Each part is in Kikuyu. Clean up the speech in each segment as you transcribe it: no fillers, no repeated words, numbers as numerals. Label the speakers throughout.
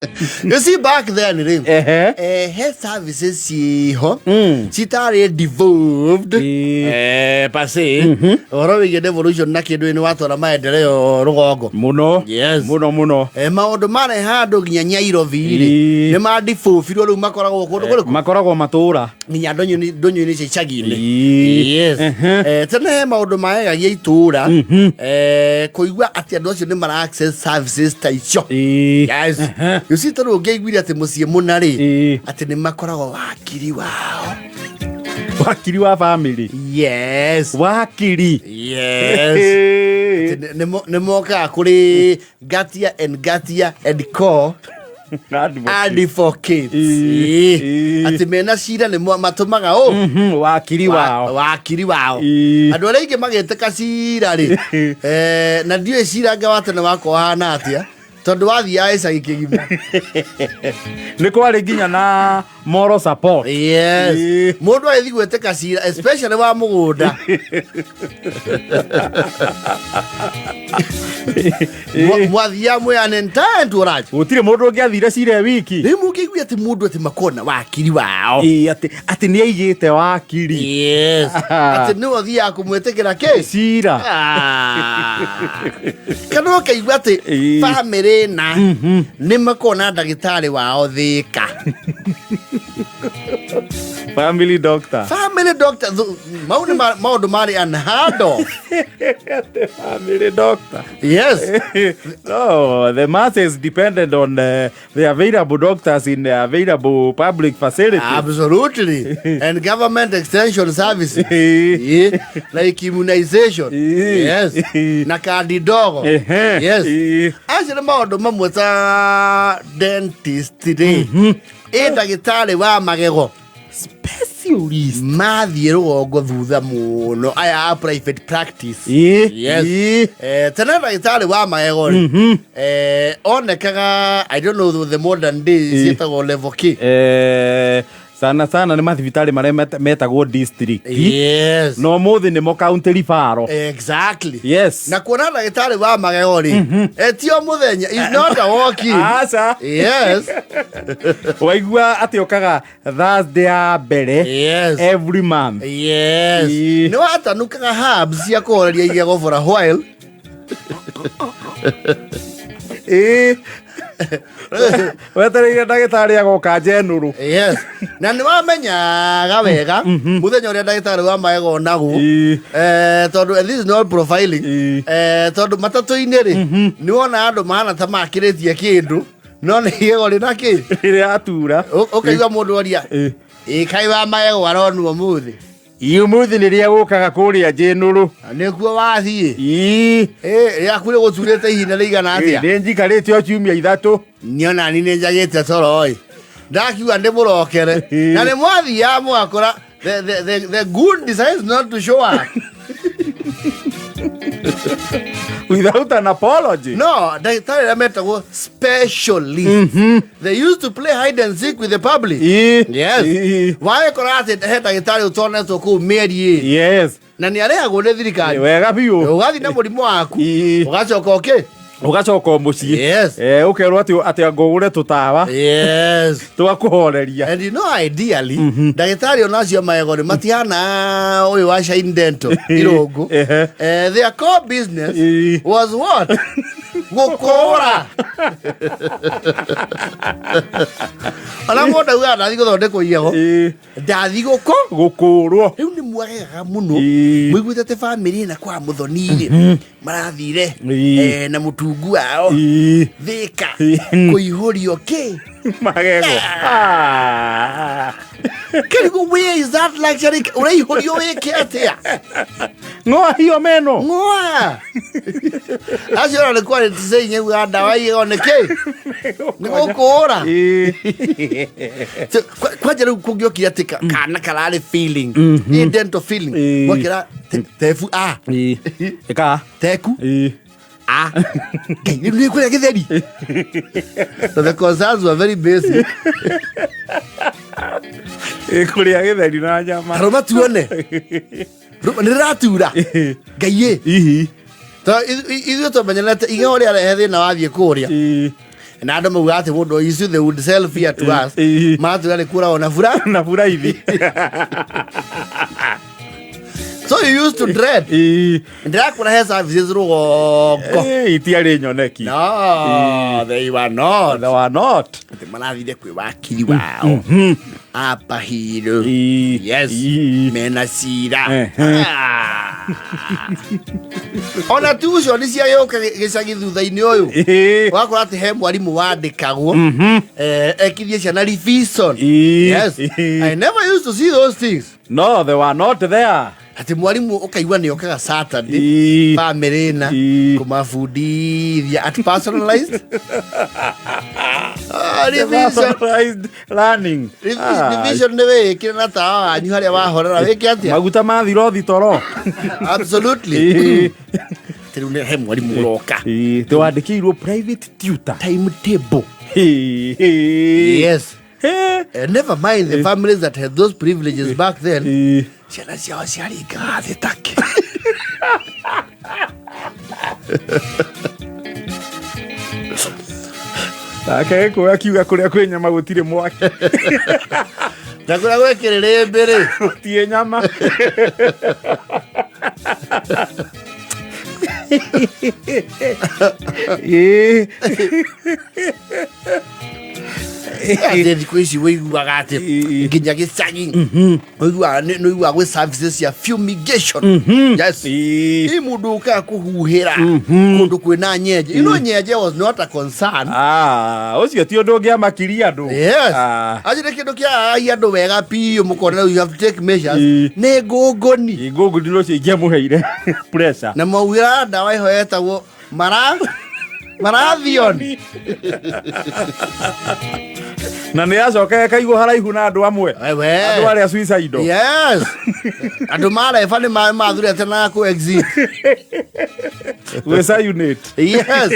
Speaker 1: You see, back then rĩ,
Speaker 2: Ehe.
Speaker 1: Health services ciĩho citarĩ devolved, per se. Ũhoro wĩgiĩ devolution na kĩndũ nĩ watwara maendeleo rũgongo.
Speaker 2: Muno.
Speaker 1: Yes.
Speaker 2: Muno muno.
Speaker 1: Maũndũ mareha andũ nginya Nyairobi rĩ, nĩ mandibũbirwo, rĩu makoragwo kũndũ kũrĩkũ?
Speaker 2: Makoragwo matũra.
Speaker 1: Nginya ndũnyũ-inĩ cia icagi-inĩ. Yes. Tene he maũndũ magegagia itũra, kũigua atĩ andũ acio nĩ mara access services ta icio. Yes. You see, tondũ ũngĩaiguire atĩ mũciĩ mũna rĩ, atĩ nĩ makoragwo wakiri wao.
Speaker 2: Wakiri wa family.
Speaker 1: Yes.
Speaker 2: Wakiri.
Speaker 1: Yes. Atĩ nĩ mokaga kũrĩ Ngatia and Ngatia and Co Advocates. Atĩ mena cira nĩ matũmaga ũ?
Speaker 2: Wakiri wao.
Speaker 1: Wakiri wao. Andũ arĩa aingĩ magĩtĩka cira rĩ, na ndiũĩ cira anga wa tene wakwa wahana atĩa, tondũ wathiaga gĩcagi kĩgima.
Speaker 2: Nĩ kwarĩ nginya na moral support.
Speaker 1: Yes. Mũndũ agĩthiĩ gwĩtĩka cira, especially wa mũgũnda, mwathiaga mwĩ an entire entourage.
Speaker 2: Gũtirĩ mũndũ ũngĩathire cira e wiki.
Speaker 1: Rĩu mũngĩigua atĩ mũndũ atĩ makona wakiri wao.
Speaker 2: Atĩ nĩ aigĩte wakiri.
Speaker 1: Yes, atĩ nĩwe ũthiaga kũmwĩtĩkĩra kĩ?
Speaker 2: Cira.
Speaker 1: Ah. Kana ũkaigua atĩ bamĩrĩ na nĩ makona ndagĩtarĩ wao Thĩka.
Speaker 2: Family doctor.
Speaker 1: Family doctor. Mau nĩ maũndũ marĩ unheard of.
Speaker 2: Family doctor.
Speaker 1: Yes.
Speaker 2: No, the masses depended on the available doctors in the available public facilities.
Speaker 1: Absolutely. And government extension services. Yeah. Like immunization. Yes. Na kandi ndogo. Yes. Acio nĩ maũndũ mamwe ta dentist rĩ. Ĩ ndagĩtarĩ wa magego.
Speaker 2: Specialist.
Speaker 1: Mathiĩ rũgongo thutha mũno aya a private practice. Yes. Tene ndagĩtarĩ wa magego rĩ, onekaga, I don't know the modern day ciĩtagwo level K.
Speaker 2: Sana sana nĩ mathibitarĩ marĩa metagwo district.
Speaker 1: Yes.
Speaker 2: No mũthĩ nĩmo county referral.
Speaker 1: Exactly.
Speaker 2: Yes.
Speaker 1: Na kuona ndagĩtarĩ wa magego rĩ, ti o mũthenya, is not a walk in.
Speaker 2: Aca.
Speaker 1: Yes.
Speaker 2: Waigua atĩ okaga Thursday ya mbere every month.
Speaker 1: Yes. Nĩ watanukaga herbs cia kũhoreria igego for a while.
Speaker 2: Ĩĩ. Wetereire ndagĩtarĩ agoka njenũrũ.
Speaker 1: Yes, na nĩ wamenyaga wega mũthenya ũrĩa ndagĩtarĩ wa magego onagwo, tondũ, and this is not profiling, tondũ matatũ-inĩ rĩ, nĩ wona andũ mahana ta makĩrĩtie kĩndũ, no nĩ igego rĩna kĩ.
Speaker 2: Rĩrĩa atura.
Speaker 1: Ũkaigua mũndũ oria, "Ĩ kaĩ wa magego aronwo ũmũthĩ?"
Speaker 2: Ũmũthĩ nĩrĩa gũkaga kũrĩa njenũrũ.
Speaker 1: Nĩkuo wathiĩ?
Speaker 2: Ĩĩ.
Speaker 1: Rĩaku rĩgũturĩte ihinda rĩigana atĩa?
Speaker 2: Nĩ njikarĩte o ciumia 3.
Speaker 1: Niĩ onani nĩ njagĩte toro ĩ, ndakiuga ndĩmũrokere, na nĩ mwathiaga mũgakora the good decides not to show up.
Speaker 2: Without an apology.
Speaker 1: No, ndagĩtarĩ arĩa metagwo specialist, they used to play hide and seek with the public. Yes. Wagĩkora atĩ he ndagĩtarĩ ũtonetwo kũu mĩeri 2. Na nĩ arĩhagwo nĩ thirikari.
Speaker 2: Wega biũ.
Speaker 1: Ũgathiĩ na mũrimũ waku, ũgacoka ũkĩ
Speaker 2: Ũgacoka o mũciĩ.
Speaker 1: Yes.
Speaker 2: Ũkerwo atĩ anga ũgũre tũtawa twa kũhoreria.
Speaker 1: And you know, ideally, ndagĩtarĩ ona acio magego nĩ matihana ũyũ wa Shine Dental irũngũ. Their core business was what? Gũkũra. Ona mũndũ augaga ndathi gũthondekwo igego, ndathi gũkũ
Speaker 2: gũkũrwo.
Speaker 1: Rĩu nĩ mwagegaga mũno mũiguĩte atĩ bamĩrĩ ĩna kwa mũthoni rĩ, marathire na mũtungu wao Thĩka kũihũrio kĩ?
Speaker 2: Magego. Ah.
Speaker 1: Kĩrigũ, where is that luxury? Ũraihũrio wĩke atĩa?
Speaker 2: Ng'oa hiyo meno.
Speaker 1: Ng'oa acio ona nĩ kwarĩ ticeinyeuga ndawa igego nĩ kĩ? Nĩ gũkũra. So, kwanja rĩu kũngĩokire atĩ kana kararĩ feeling, ĩ dental feeling, mwakĩra tebu a
Speaker 2: Ĩka.
Speaker 1: Teku a Ngai, rĩu nĩ kũrĩa gĩtheri. So the concerns were very basic.
Speaker 2: Kũrĩa gĩtheri na nyama.
Speaker 1: Rũma tuone. Rũma, nĩ rĩratura Ngai ĩ.
Speaker 2: Ihi.
Speaker 1: Ithuĩ tũmenyerete igego rĩarehe thĩna wathiĩ kũrĩa. Na andũ maugaga atĩ mũndũ icio they would sell fear to us. Matwĩra nĩ kũragwo na bura.
Speaker 2: Na buraithi.
Speaker 1: So you used to dread. Ndĩrakũra he services rũgongo.
Speaker 2: Itiarĩ nyoneki.
Speaker 1: No, they were not.
Speaker 2: They were not.
Speaker 1: Atĩ marathire kwĩ wakiri wao apa hiro. Yes. Mena cira. Ah. Ona tuition ciagĩũka gĩcagi thutha-inĩ ũyũ, wakora atĩ he mwarimũ wandĩkagwo ekithie ciana revision. Yes. I never used to see those things.
Speaker 2: No, they were not there.
Speaker 1: Atĩ mwarimũ ũkaigua nĩ okaga Saturday, bamĩrĩ na kũmabundithia at personalized. Ah,
Speaker 2: The
Speaker 1: revision.
Speaker 2: personalized learning.
Speaker 1: Revision, revision nĩ wĩĩkĩre na tawa wanyu harĩa wahorera wĩke atĩa.
Speaker 2: Maguta mathira thitoro.
Speaker 1: Absolutely. Rĩu nĩ he mwarimũ ũroka.
Speaker 2: Twandĩkĩirwo private tutor.
Speaker 1: Timetable. Yes. Never mind the families that had those privileges back then. Ciana ciao ciaringaga thĩ take.
Speaker 2: Nake gĩkũyũ akiuga kũrĩa kwĩ nyama gũtirĩ mwaki.
Speaker 1: Na kũrĩa gwĩ kĩrĩrĩmbĩ rĩ,
Speaker 2: gũtirĩ nyama.
Speaker 1: Atĩ thikũ ici wĩiguaga atĩ nginya gĩcagi wĩiguaga nĩ ũiguaga gwĩ services cia fumigation. Yes. Ĩ mũndũ ũkaga kũhuhĩra kũndũ kwĩna nyenje. You know, nyenje was not a concern.
Speaker 2: Ah, ũcio ti ũndũ ũngĩamakirie andũ.
Speaker 1: Yes.
Speaker 2: Ah.
Speaker 1: Acio nĩ kĩndũ kĩagagia andũ wega biũ mũkona you have to take measures. Nĩ ngũngũni.
Speaker 2: Ngũngũni rũcio ingĩamũheire pressure.
Speaker 1: Na maugĩra ndawa ĩho yetagwo marathion.
Speaker 2: Na nĩ yacokaga ĩkaigwo haraihu na andũ amwe.
Speaker 1: Ewe.
Speaker 2: Andũ arĩa suicidal.
Speaker 1: Yes. Andũ mareba nĩ mathurete na kũ exit.
Speaker 2: Gwĩca unit.
Speaker 1: Yes.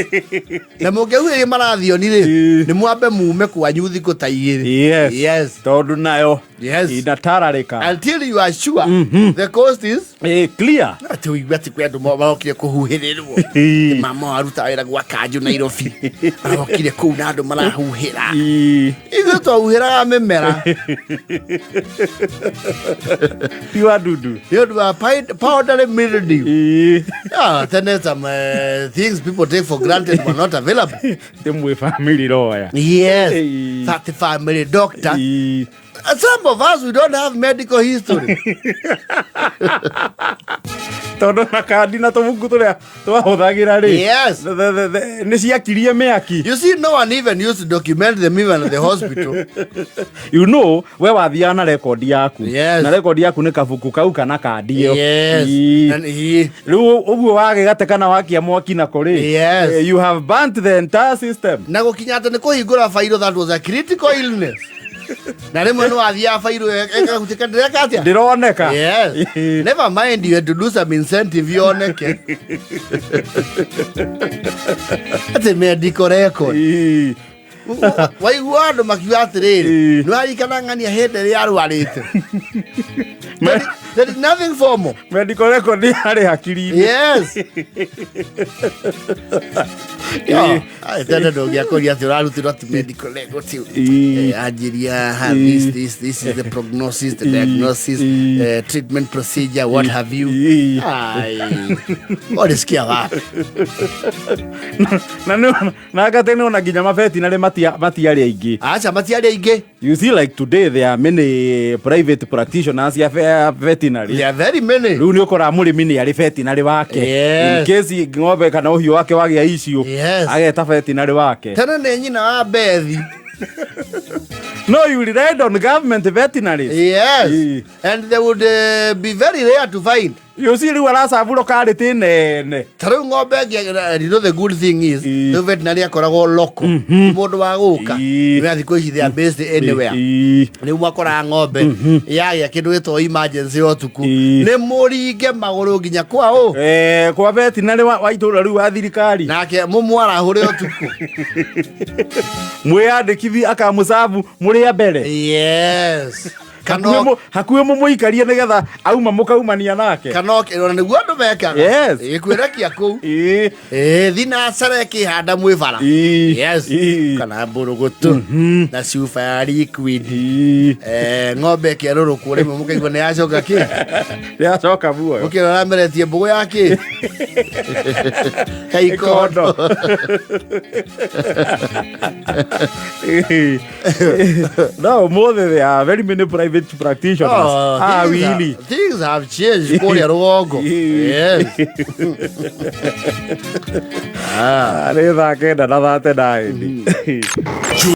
Speaker 1: Na mũngĩhuhĩria marathioni rĩ, nĩ mwambe mume kwanyu thikũ ta igĩrĩ.
Speaker 2: Yes.
Speaker 1: Yes.
Speaker 2: Tondũ nayo
Speaker 1: Yes.
Speaker 2: inatararĩka.
Speaker 1: Until you are sure the cost is
Speaker 2: Clear.
Speaker 1: Atĩ ũigue atĩ kwĩ andũ marokire kũhuhĩrĩrwo. Mama waruta wĩra gwa kanjũ Nairobi. Marokire kũu na andũ marahuhĩra. Ithuĩ twahuhĩraga mĩmera.
Speaker 2: Ti wa dudu.
Speaker 1: Nĩ ũndũ wa powdery mildew. Ah, tene some things people take for granted were not available.
Speaker 2: Ndĩ mwĩ family lawyer.
Speaker 1: Yes. That family doctor. Some of us, we don't have medical history.
Speaker 2: Tondũ na kandi na tũbuku tũrĩa twahũthagĩra rĩ.
Speaker 1: Yes.
Speaker 2: Nĩ ciakirie mĩaki.
Speaker 1: You see, no one even used to document them even at the hospital.
Speaker 2: You know, we wathiaga na rekondi yaku.
Speaker 1: Yes.
Speaker 2: Na rekondi yaku nĩ kabuku kau kana kandi ĩyo.
Speaker 1: Yes. And he
Speaker 2: Rĩu ũguo wagĩgate kana wakia mwaki nako rĩ.
Speaker 1: Yes.
Speaker 2: You have burnt the entire system.
Speaker 1: Na gũkinya atĩ nĩ kũhingũra bairũ, that was a critical illness. Na rĩmwe nĩ wathiaga bairũ ĩkagutika ndĩreka atĩa?
Speaker 2: Ndĩroneka.
Speaker 1: Yes. Never mind, you had to do some incentive yoneke. Atĩ medical record. Waigua andũ makiuga atĩrĩrĩ, nĩ waririkana ng'ania hĩndĩ ĩrĩa arwarĩte. There is nothing formal.
Speaker 2: Medical record yarĩ hakiri-inĩ.
Speaker 1: Yes. Yo, tene ndũngĩakũria atĩ ũrarutirwo atĩ medical record anjiria ha, this is the prognosis, the diagnosis, treatment procedure, what have you. Ai. Ũrĩsikia wapi?
Speaker 2: Na na gatene ona nginya mavetinarĩ matiarĩ aingĩ.
Speaker 1: Aca matiarĩ aingĩ.
Speaker 2: You see, like today there are many private practitioners ya veterinary.
Speaker 1: There are very many.
Speaker 2: Rĩu nĩ ũkoraga mũrĩmi nĩ arĩ veterinary wake.
Speaker 1: Yes.
Speaker 2: In case ng'ombe kana ũhiũ wake wagĩa issue,
Speaker 1: Yes.
Speaker 2: ageta veterinary wake.
Speaker 1: Tene nĩ nyina wa Bethi.
Speaker 2: No, you relied on government veterinaries.
Speaker 1: Yes. And they would be very rare to find.
Speaker 2: You see, rĩu aracabũrwo karĩtĩ nene.
Speaker 1: Ta rĩu ng'ombe ĩngĩ, you know the good thing is, rĩu veterinary akoragwo local. Ti mũndũ wa gũka. Nĩ thikũ ici they are based anywhere. Rĩu mwakoraga ng'ombe yagĩa kĩndũ gĩtagwo emergency ũtukũ. Nĩ mũringe magũrũ nginya kwa ũ.
Speaker 2: Kwa veterinary wa itũũra rĩu wa thirikari.
Speaker 1: Nake mũmwarahũre ũtukũ.
Speaker 2: Mwĩyandĩkithi akamũcabu mũrĩ a mbere.
Speaker 1: Yes. Kana-
Speaker 2: Hakuhĩ mũmũikarie nĩgetha auma mũkaumania nake.
Speaker 1: Kana ona nĩguo andũ mekaga.
Speaker 2: Yes.
Speaker 1: Ĩĩ, kwĩrekia kũu.
Speaker 2: Ĩĩ.
Speaker 1: Ĩĩ, thinacara ĩkĩhanda mwĩ bara.
Speaker 2: Ĩĩ.
Speaker 1: Yes.
Speaker 2: Ĩĩ.
Speaker 1: Kana mbũrũgũtũ na cuba ya liquid.
Speaker 2: Ĩĩ.
Speaker 1: Ng'ombe ĩkĩarũrũkwo rĩmwe mũkaigua nĩ yacoka kĩ.
Speaker 2: Nĩyacoka muoyo.
Speaker 1: Mũkĩrora meretie mbũgũ ya kĩ ya ikondo.
Speaker 2: No ũmũthĩ there are very many private practitioners.
Speaker 1: Oh,
Speaker 2: Ah,
Speaker 1: things
Speaker 2: really?
Speaker 1: Things have changed kũrĩa rũgongo. Yes.
Speaker 2: Ah, nĩ thaa 9 na 39.